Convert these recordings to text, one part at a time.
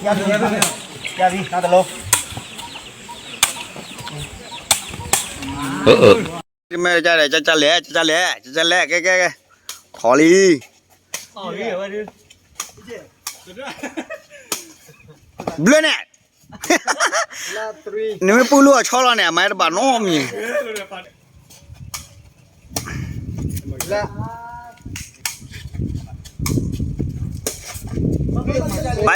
ယၤဒံ ယၤဒံ နတလိၤ မ့ၢ်ကလဲၣ် ကလဲၣ် ကလဲၣ် ကဲ ကဲ ကဲ ထီၣ်လံ ဘျၢန့ၣ် နမ့ၢ်ပူၤလူၤအဆီလီၤန့ၣ် အမၤတဘၣ်နီတမံၤ ဘၣ်အံ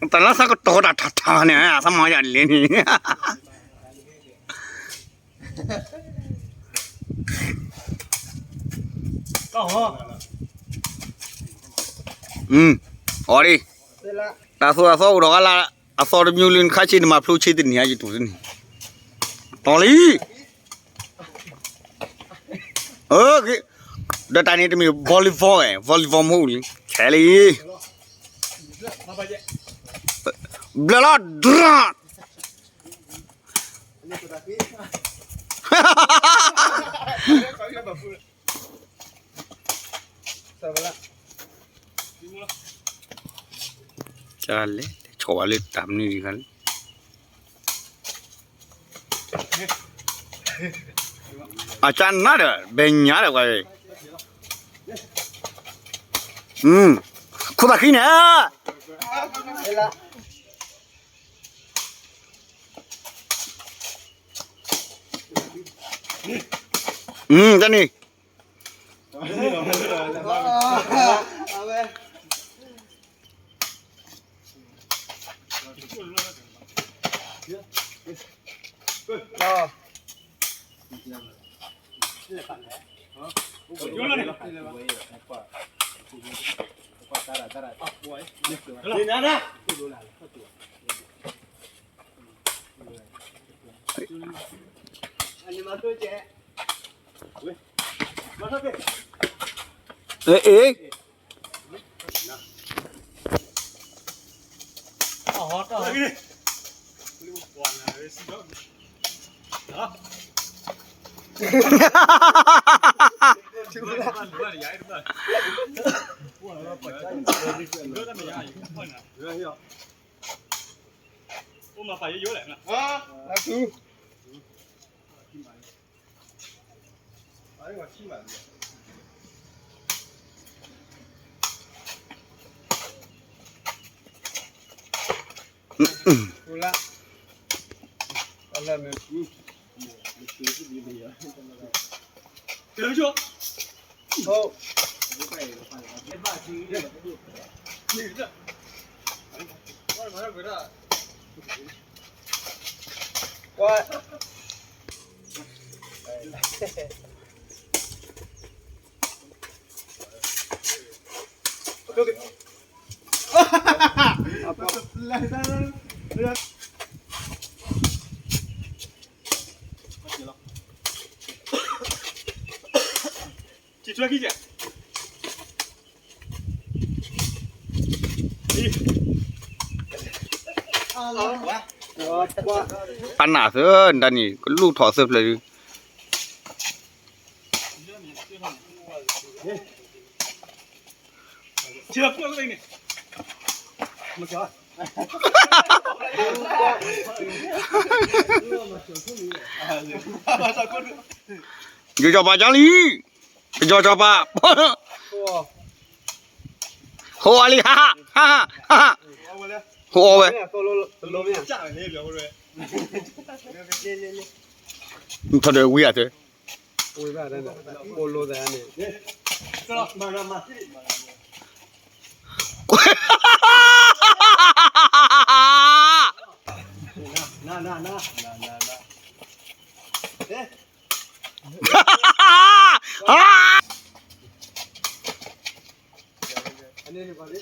ၤ တၢ်လၢသးကတီၤတၢ်ထီထီန့ၣ် သးမၤယၤလံန့ၣ် အီၤဒံး တၢ်သိၣ်တၢ်သီအိၣ်ဒီးဂၤလၢ အသီတမံၤလံ နခါဆံးနမၤဖျိဆံးတနံၤ ယတူၢ်တနံၤ တီၤလံ ဒီးတၢ်န့ၣ်တမ့ၢ် volleyball ဝဲ volleyball မဟုတ်လံ ခဲလံ ဘျၢလီၤ ဒြၣ် ကလဲၣ် လဲၤဆီၣ်ဝဲလၢတၢ်မနုၤဒံးခါလၢ အကနၣ်ဒီး ဘဲညါဒီးဝဲ ခိၣ်သးခံန့ၣ် တနံၤ အ့ ပနၢ်သၢ တၢ်န့ၣ် ကလူၢ်ထီၣ်သၢဖျၢၣ်ဒု ယကၠီၤပာ်ကၠီလံ ကၠီၤကၠီၤပာ် ဟိအီၤလံ ဟါဟါ ဟါဟါ ဟါဟါ ဟိအီၤဝဲ ထီၣ်ဒီးဝံၤအ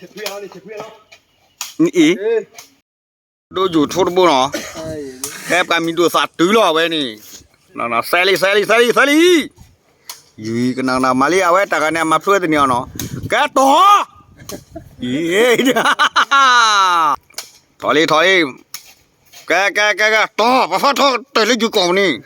သး အံၤ ဒိၣ်ယိၤထိတဘိနီၤ, ဟဲပှၤမံၤဒိၣ်သးတုၤလီၤဝဲန့ၣ်, စဲလံ စဲလံ စဲလံ စဲလံ, ယကနၣ်နၣ်မၤလံ အဝဲတၢ်ဂၤန့ၣ် အမၤဖျိဝဲတန့ၢ်အီၤနီၤ, ကဲတီၤ, ထီၣ်လံ ထီၣ်လံ, ကဲ ကဲ ကဲ ကဲ တီၤ ပှၤဖီထီၣ်တၢ်လၢယကီၢ်န့ၣ်,